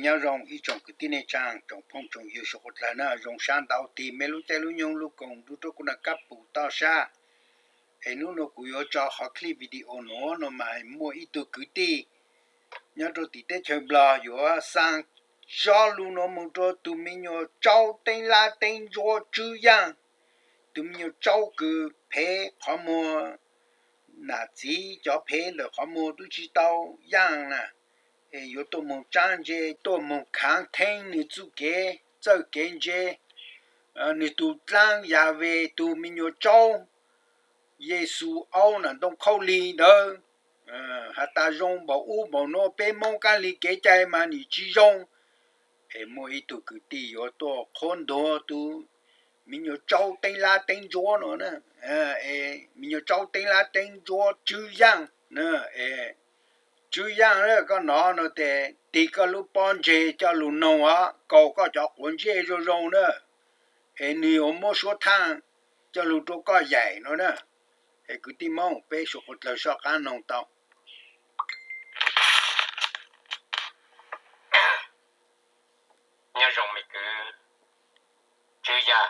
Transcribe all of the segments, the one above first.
Nyob zoo ib tsoom kwv tij neej tsaa, tsoom phooj tsoom ywg suav qhuav dlawg na, zoo sab ntau tig mej lub caij lub nyoog lub koom nrug rua kuv naj kab pum toj sab. Es nub nua kuv yuav tso qhov clip video nuav nua mas muaj ib tug kwv tij nyob rua tim teb chaws Nplog yuav xaa tsob lug nuav moog rua tug me nyuam tsaub teeb lab teeb ntsuab tswb yaaj. Tug me nyuam tsaub kws phev qhov muag, nam txiv cov phev ntawm qhov muag tub tsi tau yaaj na, es yuav tuaj moog tsaab ntse, tuaj moog khaav theeb nwg txuj kev txawj kev ntse. Nwg tug dlaab Yaves tug me nyuam tsaub Yexus aub nam ntoo khaub lig ntawd has tas zoo npaum ub npaum nuav, peb Moob kab lig kev cai mas nim tsi zoo. Es muaj ib tug kwv tij yuav tuaj qhuab ntuas tug me nyuam tsaub teeb lab teeb ntsuab nuav, me nyuam tsaub teeb lab teeb ntsuab tswb yaaj, tswb yaaj, koj nov nua tes tig koj lub pob ntseg coj lug noog os, kaus koj cov quav ntsej zoo zoo na, es nwg yuav muab suab thaaj coj lug rua koj yaim nua na. Es kwv tij Moob, peb suav qhuav dlawg soj qaab noog tau. Nyob zoo me kwv Tswb Yaj,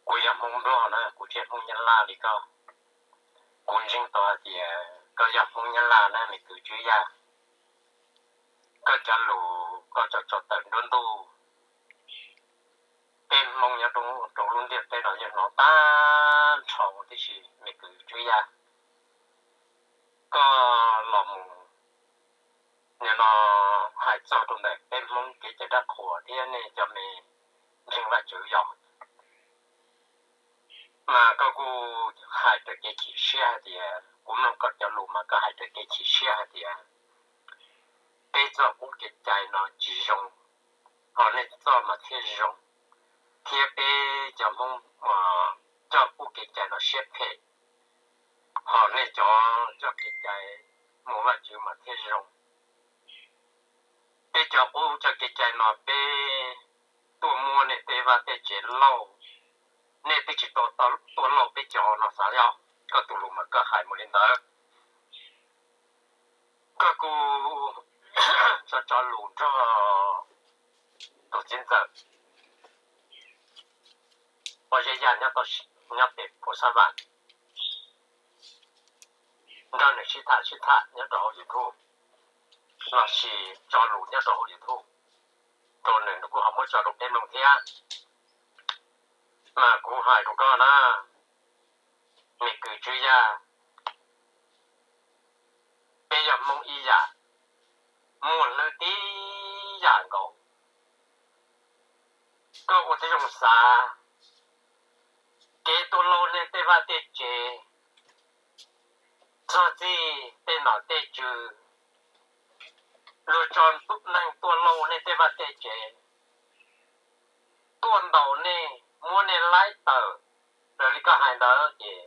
kuv yog Hmoob Nplog na, kuv tsi yog Hmoob Nyab Laj li koj. Kuv ntseeg tau hais tias koj yog Hmoob Nyab Laj na me kwv Tswb Yaj. Koj cov lus koj tso tso tawm nruab ntuj, peb Hmoob nyob rau lub ntiaj teb no yeej hnov tag nrho huv tib si me kwv Tswb Yaj. Koj los mus nim no hais txog rau ntawm peb Hmoob kev cai dab qhuas thiab nej cov me ntseeg Vajtswv yog, mas koj kuj hais raws kev chim siab hais tias, kuv mloog koj cov lus mas koj hais raws kev chim siab hais tias peb txoj qub kev cai no tsis zoo, ho nej txoj mas thiaj zoo, thiab peb cov Hmoob coj qub kev cai no siab phem, ho nej cov coj kev cai mus Vajtswv mas thiaj zoo. Peb cov qub coj kev cai no peb tuaj muab nej tej vaj tej tsev lauj, nej twb tsis tau tuaj lauj peb cov no xav yog. Koj tus lus mas koj hais mus li ntawd. Koj kuj tso tso lus nrog tus txiv ntxawm Pov Zeb Yaj nyob pem Phuv Xab Vam, nrog nws sib tham sib tham nyob rau hauv YouTube, los sis tso lus nyob rau hauv YouTube rau nws, nws kuj ho muab tso rau peb mloog thiab. Mas kuv hais rau koj na, me kwv Tswb Yaj, peb yog Hmoob ib yam, muaj hlwb tib yam nkaus. Koj ua tib zoo xav, kev tuaj lauj nej tej vaj tej tsev, txog txij tej nom tej tswv, luag tso neeg tuaj lauj nej tej vaj tej tsev, tuaj ntaus nej, muab nej laib tawm raws li koj hais ntawd ces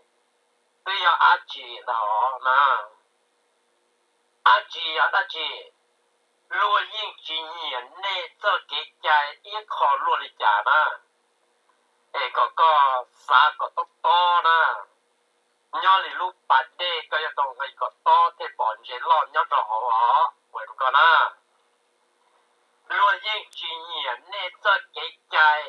twb yog dab tsi ntag na? Dab tsi yog dab tsi? Luag yeej tsis nyiam nej txoj kev cai ib qho luaj li cas na. Es kom koj xav kom tob tob na, nyob li lub pas dej koj yuav tau nqis kom tob thiaj pom ntses loj nyob rau hauv os, ua rau koj na. Luag yeej tsis nyiam nej txoj kev cai.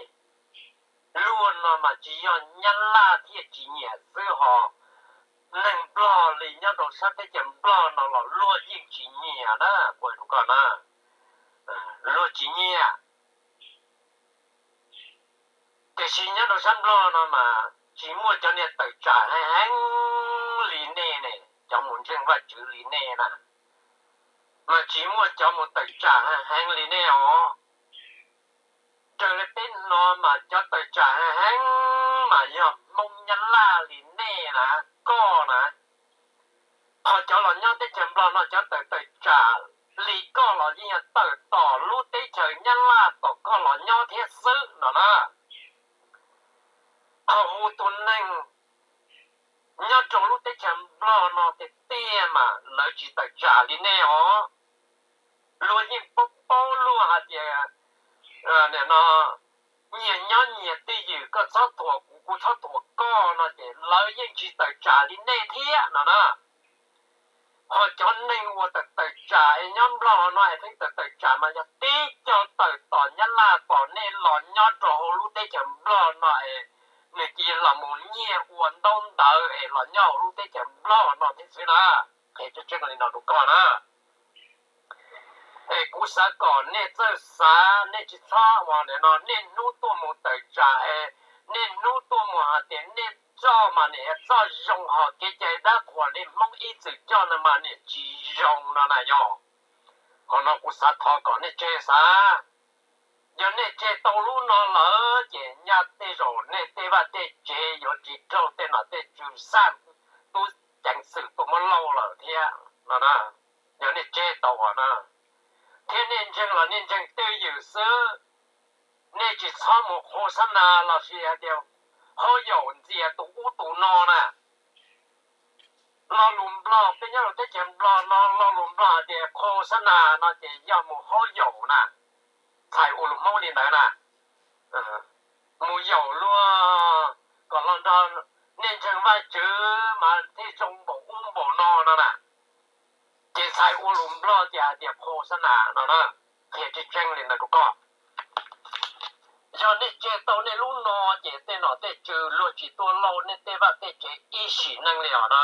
Luag no mas tsis yog Nyab Laj thiaj tsis nyiam xwb hos, neeg Nplog li nyob rau sab teb chaws Nplog no los luag yeej tsis nyiam na, ua rau koj na. Luag tsis nyiam. Tiam sis nyob rau sab Nplog no mas tsis muaj cov niag tawm tsam heev heev li nej ne, cov mus ntseeg Vajtswv li nej na, mas tsis muaj cov mus tawm tsam heev heev li nej os. Raws li peb hnov mas cov tawm tsam heev heev mas yog Hmoob Nyab Laj li nej na, koj na. Qhov cov los nyob teb chaws Nplog no cov tawm tawm tsam li koj los yeej yog tawm tom lub teb chaws Nyab Laj tom koj los nyob thiab xwb no na. Qhov hu tus neeg nyob rau lub teb chaws Nplog no tiag tiag mas lawv tsis tawm tsam li nej os. Luag yeej paub paub luag hais tias, nim no nyias nyob nyias twj ywm, koj txhob thuam kuv, kuv txhob thuam koj no ces lawv yeej tsis tawm tsam li nej thiab no na. Ho cov neeg uas tawm tawm tsam es nyob Nplog no es pheej tawm tawm tsam mas yog tib co tawm tom Nyab Laj tom nej los nyob rau hauv lub teb chaws Nplog no es nws cia li los mus nyiag ua ntaub ntawv es los nyob hauv lub teb chaws Nplog no thiab xwb na. Qhia tseeb tseeb li no rau koj na. Es kuv xav kom nej txawj xav, nej tsis txhob uas nim no niaj hnub tuaj mus tawm tsam es niaj hnub tuaj mus hais tias nej txoj mas nim txoj zoo, ho kev cai dab qhuas li Hmoob ib txwm coj no mas nim tsis zoo no na yog. Qhov no kuv xav thov kom nej tseg xav. Yog nej tseg tau lub no lawm ces nyaj tej zaum nej tej vaj tej tsev yuav tsis raug tej nom tej tswv xaj tub ceev xwm tuaj muab lauj lawm thiab no na. Yog nej tseg tau os na, thiab nej ntseeg los nej ntseeg twj ywm xwb, nej tsis txhob mus qhua xab nas los sis hais tias haub yaum ntxias tus ub tus no na. Lo lus Nplog, peb nyob rau teb chaws Nplog no lo lus Nplog hais tias qhua xab nas no ces yog mus haub yaum na, txhais ua lus Hmoob li ntawd na. Mus yaum luag kom los nrog nej ntseeg Vajtswv mas thiaj zoo npaum ub npaum no no na. Ces txhais ua lus Nplog ces hais tias qhua xab nas no na. Qhia tseeb tseeb li ntawd rau koj. Yog nej tseg tau nej lub no ces tej nom tej tswv luag tsis tuaj lauj nej tej vaj tej tsev ib sim neej li os na.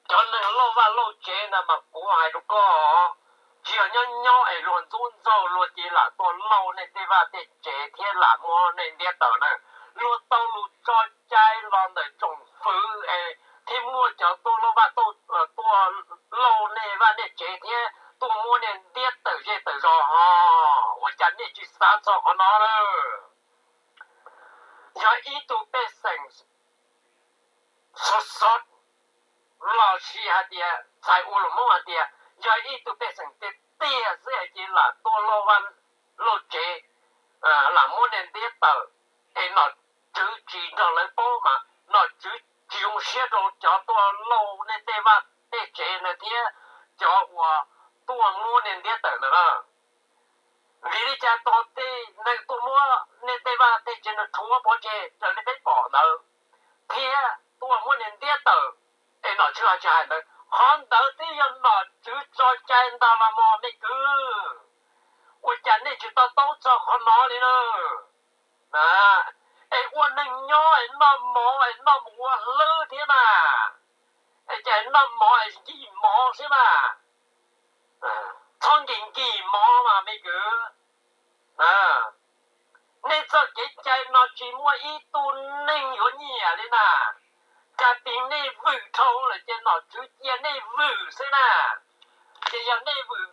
Cov neeg lauj vaj lauj tsev na mas kuv hais rau koj, tsis yog nyob nyob es luag ntxub ntxaug luag cia li lam tuaj lauj nej tej vaj tej tsev thiab lam muab nej ntiab tawm na. Luag tau lus tso cai los ntawm tsoom fwv es thiaj muaj cov tuaj lauj vaj tuaj lauj nej vaj nej tsev thiab tuaj muab nej ntiab tawm zej tawm zos ho. Ua cas nej tsis xav txog qhov no lawm? Yog ib tug pej xeem xov xov los sis hais tias txhais ua lus Hmoob hais tias yog ib tug pej xeem tiag tiag xwb es cia li lam tuaj lauj vaj lauj tsev, lam muab nej ntiab tawm, es nom tswv tsis nrog lawv paub mas nom tswv tsis zoo siab rau cov tuaj lauj nej tej vaj tej tsev ntawd thiab cov uas tuaj muab nej ntiab tawm ntawd na. Vim li cas tog tej neeg tuaj muab nej tej vaj tej tsev ntawd rhuav pov tseg raws li peb pom ntawd thiab tuaj muab nej ntiab tawm, es nom tswv ho tsis hais ntawd? Qhov ntawd twb yog nom tswv tso cai ntag los mog me kwv. Ua cas nej tsis to taub txog qhov no li na? Es ua neeg nyob es noj mov es noj mus ua hlwb thiab mas, es cas noj mov es nkim mov xwb mas. Txhob nkim nkim mov mas me kwv. Nej txoj kev cai no tsis muaj ib tug neeg yuav nyiam li na. Kag pis nej vwm dhau lawm ces nom tswv cia nej vwm xwb na. Ces yog nej vwm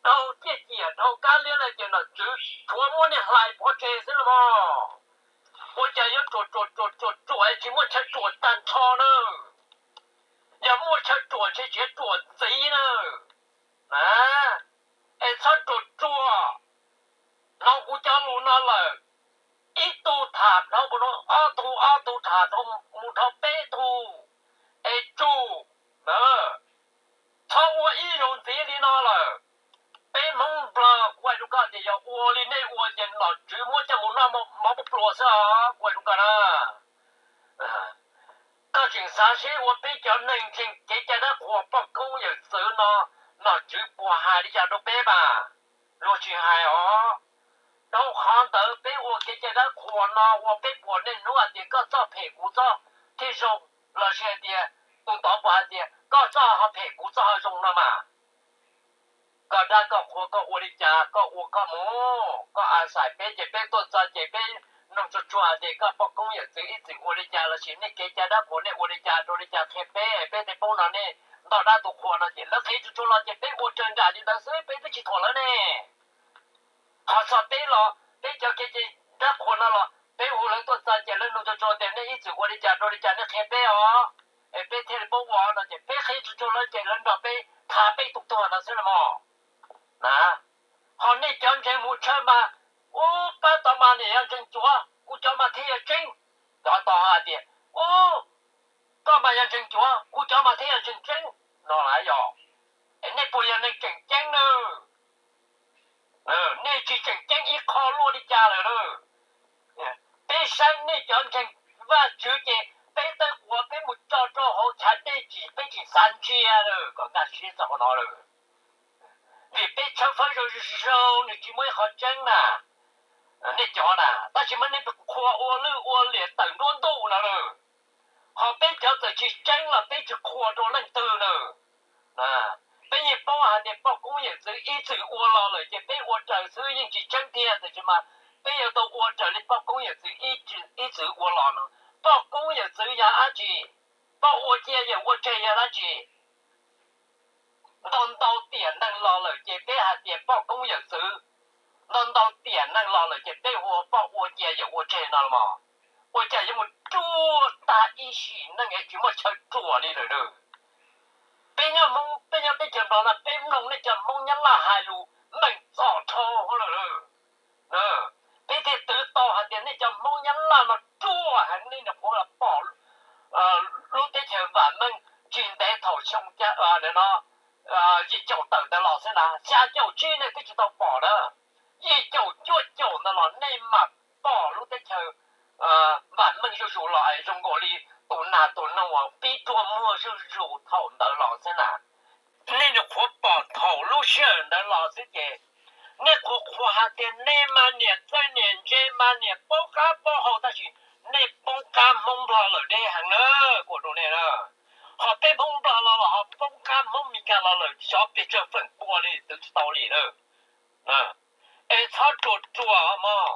dhau ciaj ciam dhau kab liab lawm ces nom tswv tshuav muab nej hlais pov tseg xwb los mas. Ua cas yuav ruam ruam ruam ruam ruam es tsis muaj chaw ruam tag nrho na? Yog muaj chaw ruam ces tsis ruam ntxiv na. Es txhob ruam ruam. Hnov kuv cov lus no lawm, ib tug tham dhau mus rau ob tug, ob tug tham dhau mus rau peb tug, es tsum. Txhob ua ib zaug ntxiv li no lawm. Peb Hmoob Nplog kuv hais rau koj tias yog ua li nej ua ces nom tswv muab coj mus noj mov pluas xwb os, kuv hais rau koj na. Koj tseem xav seb ua peb cov neeg ntseeg kev cai dab qhuas poj koob yawm txwv no, nom tswv puas hais li cas rau peb mas? Luag tsis hais os. Dhau qhov ntawd peb ua kev cai dab qhuas no ua peb puas niaj hnub hais tias koj txoj phem kuv txoj thiaj zoo, los sis hais tias tus tod puas hais tias koj txoj ho phem kuv txoj ho zoo no mas? Koj dab koj qhua koj ua li cas koj ua koj mus, koj a xais peb ces peb tuaj txog ces peb nug tsuag tsuag hais tias koj poj koob yawm txwv ib txwm ua li cas los sis nej kev cai dab qhuas nej ua li cas rau li cas qhia peb, peb thiaj paub no nej ntoj dab tu qhua no ces lawv qhia tsuag tsuag los ces peb ua raws nraim li ntawd xwb, peb twb tsis thuam lawv ne. Ho txog peb los peb cov kev cai dab qhuas no los peb hu lawv tuaj txog ces lawv nug tsuag tsuag tias nej ib txwm ua li cas rau li cas nej qhia peb os, es peb thiaj li paub ua no ces peb qhia tsuag tsuag lawv ces lawv nrog peb tham peb tus tuag no xwb los mas. Na, ho nej cov ntseeg mus tshawb mas, ub, pab tod mas nim yog ntseeg cuav, kuv cov mas thiaj yog tseeb. Cov tod hais tias, ub, koj mas yog ntseeg cuav, kuv cov mas thiaj yog ntseeg tseeb no lawm yog. Es nej puas yog neeg tseem ceeb na? Nej tsis tseem ceeb ib qho luaj li cas lawm na. Peb saib nej cov ntseeg Vajtswv ces Peb tawb quav peb mus tso rau hauv chav dej tsis, peb tsis xav ntsia lawm, kom nkag siab txog qhov no lawm. Vim peb tshawb fawb zoo zoo nws tsis muaj ib qho tseeb na. Nej cov na, tab sis mas nej qhuas ua lwj ua liam tawm nruab ntuj no lawm. Ho peb cov txawm tsis tseeb los peb tsis qhuas rau leej twg na. Peb yeej paub hais tias poj koob yawm txwv ib txwm ua los lawm ces peb ua raws xwb yeej tsis tseeb tiag, tiam sis mas peb yuav tau ua raws li poj koob yawm txwv ib txwm ua los no. Poj koob yawm txwv yog dab tsi? Poj ua cia yawm ua tseg yog dab tsi? Ntau ntau tiam neeg los lawm ces peb hais tias poj koob yawm txwv. Ntau ntau tiam neeg los lawm ces peb hu ua poj ua cia yawm ua tseg no los mas, ua cas yuav mus ruaj tag ib sim neej es tsis muaj chaw ruam li lawm na? Peb nyob Hmoob, peb nyob teb chaws Nplog no peb mloog nej cov Hmoob Nyab Laj hais lus meej txom dhau lawm. Peb thiaj twv tau hais tias nej cov Hmoob Nyab Laj no ruaj heev, nej nyuam qhuav los pom lub teb chaws vam meej tsis ntev thaum xyoo no yim caum tawm ntawd los xwb na, xya caum tsib nej twb tsis tau pom na. Yim caum cuaj caum ntawd los nej mam pom lub teb chaws vam meej zuj zus los zoo nkaus li tus nag tus noog uas pib rua muag zuj zus thaum ntawd los xwb na. Nej nyuam qhuav pom thaum lub sij hawm ntawd los xwb ces nej qhuas qhuas hais tias nej mas niam txawj niam ntse mas niam paub qab paub hau, tab sis nej poob qab Hmoob Nplog lawm deb heev na, kuv hais rau nej na. Ho peb Hmoob Nplog los los ho poob qab Hmoob Meskas los lawm xyov pes tsawg feem pua li twb tsis tau li na. Es txhob ruam ruam mog.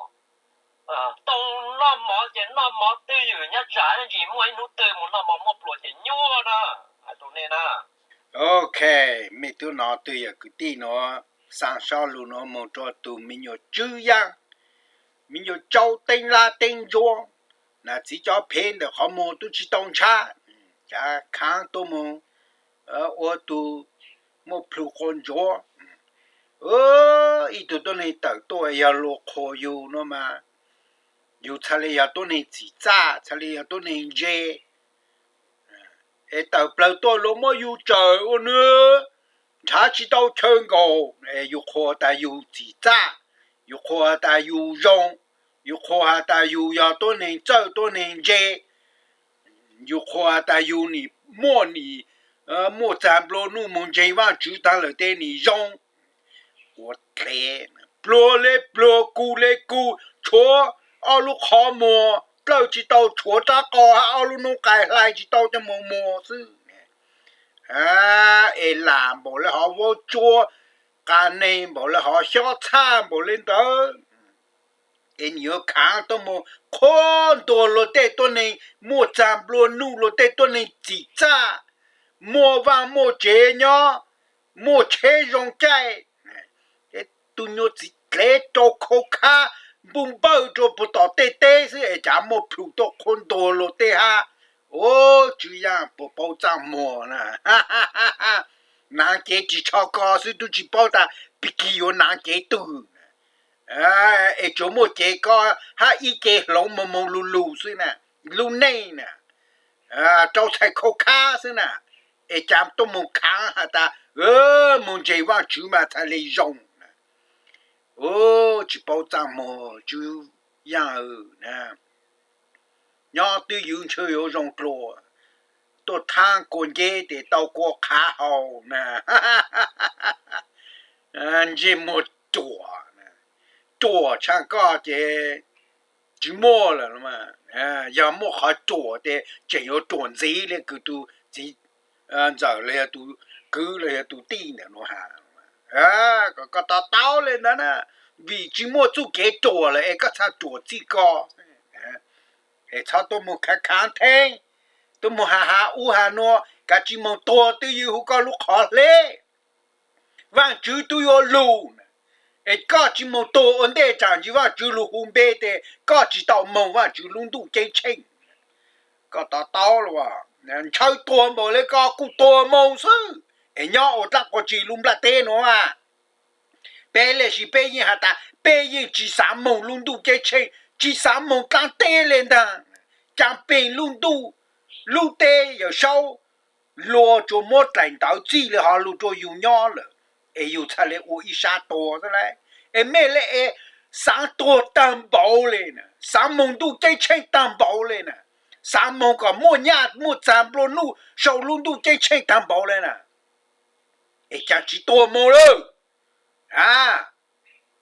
Tau noj mov ces noj mov twj ywm nyob tsam ntsis muaj ib hnub twg mus noj mov muaj pluas ces nyuaj na, hais rau nej na. Ok, mej tub no twb yog kwv tij nuav, xaa sob lug nuav moog rua tug me nyuam tswv yaaj, me nyuam tsau teeb lab teeb ntsuab, nam txiv cov phev ntawm qhov muag tub tsi tau ntshab, cav khaav tuab moog ua tug muaj plhu quas ntsuav. Ib tug tuab neeg tawm tuaj yog luas qhuas yug nuav mas yug txhaj le yog tuab neeg txim txaj, txhaj le yog tuab neeg ntse. Es tawm plawg tuaj luas muab yug tsawm ua nwg nrhav tsi tau chaw nkaus, yug qhuas tas yug txim txaj, yug qhuas tas yug zoo, yug qhuas has tas yug yog tuab neeg txawj tuab neeg ntse, yug qhuas has tas yug nim muaj nim muaj txag nplua nuj moog ntseeg Vaajtswv taag lawm tes nim zoo. Ua dlev, pluag le pluag, kug le kug, tshuav ob lub qhov muag dlawj tsi tau, tshuav rab qau hab ob lub noob qais hlais tsi tau coj moog muag xwb. Es lam npaum le hov vaub tsuab, qas neeg npaum le hov xyob txhaj npaum le ntawd. Es nim yuav khaav tuab moog qhuab ntuas luag tej tuab neeg muaj txag nplua nuj, luag tej tuab neeg txim txaj, muaj vaaj muaj tsev nyob, muaj tsheb zoo caij. Tug nyuag txiv dlev rau khau khab npuj npawj rua puag tom tej teb xwb es cav muaj plhu tuaj qhuab ntuas luag tej hab. Ua tswv yaaj puas paub txaj muag na. Naav cev ris tsho ko xwb tub tsi paub tas pig kig yuav naav cev twg. Es tsuas muaj cev ko hab ib ce hloov moog moog lug lug xwb na, lub neej na, rau txhais khau khab xwb na. Es cav tuaj moog khaav has tas moog ntseeg Vaajtswv mas txhaj le zoo. Ua tsi paub txaj muag tswv yaaj na. Nyob twj ywm ntshe yuav zoo dlua, tuaj thaab kua nceb tes tau kua qhav haus na. Ntsej muag ruam, ruam tshaj koj ces tsis muaj lawm. Yog muaj qhov ruam tes tseem yuav ruam ntxiv le kws tug txiv ntxawm los yog tug kwv los yog tug tij ntawm nuav has. Kom koj to taub le ntawd na, vim tsis muaj txuj kev ruam lawm es koj txhaj ruam txij ko. Es txhob tuaj moog khaav khaav theeb, tuaj moog has has ub has nua, kav tsi moog tuag twj ywm huv koj lub qhov hleb. Vaajtswv tub yuav lug, es koj tsi moog tuag ua ntej tsaam ntsis Vaajtswv lug hu npe tes koj tsi tau moog Vaajtswv lub ntuj ceeb tsheej. Koj to taub lawm, ntshaw tuag npaum le koj kuj tuag moog xwb, es nyob ua dlaab quas tsi lub nplaj teb nuav. Peb le sis peb yeej has tas peb yeej tsis xaav moog lub ntuj ceeb tsheej, tsis xaav moog dlaab teb le ntag. Caag peg lub ntuj, lub teb Yawm Saub, luag tsuas muab dlaim ntawv txij le hov lug rua yug nyob lawm, es yug txhaj le ua ib sab tuag xwb lauj. Es mej le es xaav tuag taag npaum le na, xaav moog ntuj ceeb tsheej taag npaum le na, Xav moog kom muaj nyaj muaj txag nplua nuj sau lub ntuj ceeb tsheej taag npaum le na, es caag tsi tuag moog lawm? A,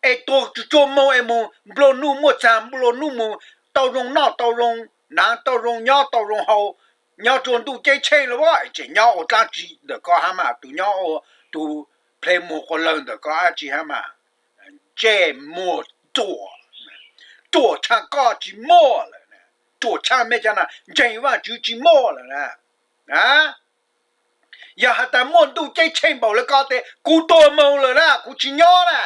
es tuag tsuag tsuag moog es moog nplua nuj muaj txag nplua nuj moog tau zoo noj tau zoo, naav tau zoo nyob tau zoo haus, nyob rua ntuj ceeb tsheej lawm, tseem nyob ua dlaab tsi ntawm koj hab mas? Tug nyob ua, tug ple muag quas lawg ntawm koj dlaab tsi hab mas? Ntsej muag ruam, ruam tshaj koj tsi muaj lawm, ruam tshaj mej cov na ntseeg Vaajtswv tsi muaj lawm na. Yog has tas muaj ntuj ceeb tsheej npaum le koj tes kuv tuag moog lawm na, kuv tsi nyob na.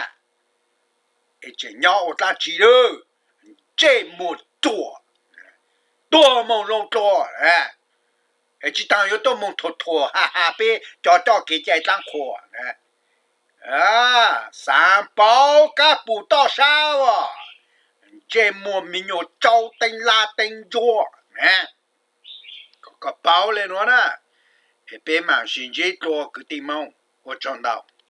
Es tseem nyob ua dlaab tsi lawm? Ntsej muag ruam, tuag moog zoo dlua, es tsi taag yuav tuaj moog thuam thuam ha ha peb cov coj kev cai dlaab qhua. Xaav paub kab pum toj sab as, ntsej muag me nyuam tsaub teeb lab teeb ntsuab. Kom koj paub le nuav na, es peb mam sib ntsib dlua kwv tij Moob, ua tsaug ntau.